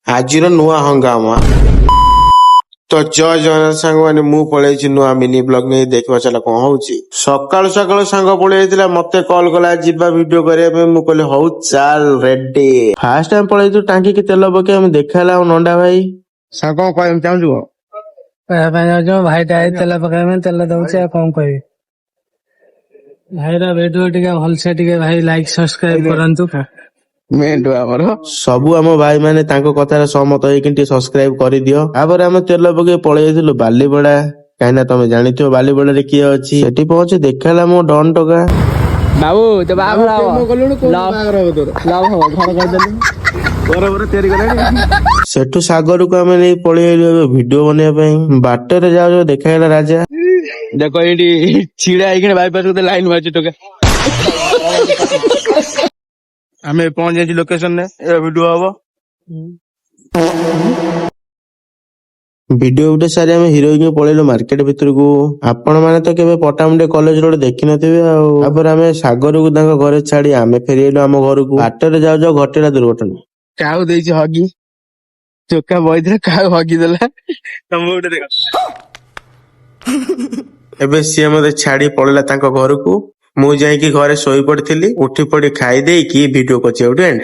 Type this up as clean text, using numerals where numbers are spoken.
ଆଜିର ନୂଆ ହଙ୍ଗାମା। ତ ଜୟ ଜଗନ୍ନାଥ ସାଙ୍ଗମାନେ, ମୁଁ ପଳେଇଛି ନୂଆ ମିନି ବ୍ଲଗ ନେଇ। ଦେଖିବା ଚାଲ କଣ ହଉଛି। ସକାଳୁ ସକାଳୁ ସାଙ୍ଗ ପଳେଇ ଯାଇଥିଲା, ମତେ କଲ୍ କଲା ଯିବା ଭିଡିଓ କରିବା ପାଇଁ। ମୁଁ କହିଲି ହଉ ଚାଲ, ରେଡି। ଫାଷ୍ଟ ଆମେ ପଳେଇଛୁ ଟାଙ୍କିକି ତେଲ ପକେଇ। ଆମେ ଦେଖା ହେଲା ଆଉ ନଣ୍ଡା ଭାଇ। ସାଙ୍ଗ, କଣ କହିବାକୁ ଚାହୁଁଛୁ କଣ? କହିବା ପାଇଁ ଯାଉଛୁ, ଭାଇଟା I ତେଲ ପକେଇବା ପାଇଁ ତେଲ ଦଉଛି। ଆଉ କଣ କହିବି? ଭାଇର ଭିଡିଓ ଟିକେ ଭଲସେ ଟିକେ ଭାଇ ଲାଇକ୍ ସବସ୍କ୍ରାଇବ କରନ୍ତୁ। ମେଣ୍ଟୁ ଆମର। ସବୁ ଆମ ଭାଇ ମାନେ ତାଙ୍କ କଥାରେ ସହମତ ହେଇକି ଟିକେ ସବସ୍କ୍ରାଇବ କରିଦିଅ। ତାପରେ ଆମେ ତେଲ ପକେଇ ପଳେଇ ଯାଇଥିଲୁ ବାଲିପଡା, କାହିଁକି ନା ତମେ ଜାଣିଥିବ ବାଲିପଡାରେ କିଏ ଅଛି। ସେଠି ପହଞ୍ଚି ଦେଖା ହେଲା ମୋ ଡନ୍ ଟକା। ବାବୁ, ତ ବାହାଘର ହବ। କଲୁଣୁ କୋଉ ବାହାଘର ହବ ତୋର? ଲଭ୍ ହବ, ଘର କରିଦେଲୁ। ଘର ଘର ତିଆରି କଲାଣି। ସେଠୁ ସାଗରକୁ ଆମେ ନେଇ ପଳେଇ ଆଇଲୁ ଏବେ ଭିଡିଓ ବନେଇବା ପାଇଁ। ବାଟରେ ଯାଉ ଯାଉ ଦେଖା ହେଲା ରାଜା। ଦେଖ, ଏଇଠି ଛିଡା ହେଇକିନା ବାଇପାସ ଗୋଟେ ଲାଇନ ମାରୁଛି ଟୋକା। ଆମେ ପହଞ୍ଚି ଯାଇଛୁ ଲୋକେସନ ରେ, ଏବେ ଭିଡିଓ ହବ। ଭିଡିଓ ଗୋଟେ ସାରି ଆମେ ହିରୋଇନ ପଳେଇଲୁ ମାର୍କେଟ ଭିତରକୁ। ଆପଣ ମାନେ ତ କେବେ ପଟ୍ଟାମୁଣ୍ଡାଇ କଲେଜ ରୋଡ ଦେଖିନଥିବେ। ଆଉ ତାପରେ ଆମେ ସାଗରକୁ ତାଙ୍କ ଘରେ ଛାଡି ଆମେ ଫେରିଆଇଲୁ ଆମ ଘରକୁ। ବାଟରେ ଯାଉ ଯାଉ ଘଟିଲା ଦୁର୍ଘଟଣା। କାହାକୁ ଦେଇଛି ହଗି? ଟୋକା ବଇଥିଲା, କାହାକୁ ହଗି ଦେଲା? ତମ ଗୋଟେ ଦେଖ। ଏବେ ସିଏ ମତେ ଛାଡି ପଳେଇଲା ତାଙ୍କ ଘରକୁ। ମୁଁ ଯାଇକି ଘରେ ଶୋଇ ପଡିଥିଲି। ଉଠି ପଡି ଖାଇ ଦେଇକି ଭିଡିଓ କରୁଛି ଏଇଠୁ ଏଣ୍ଡ।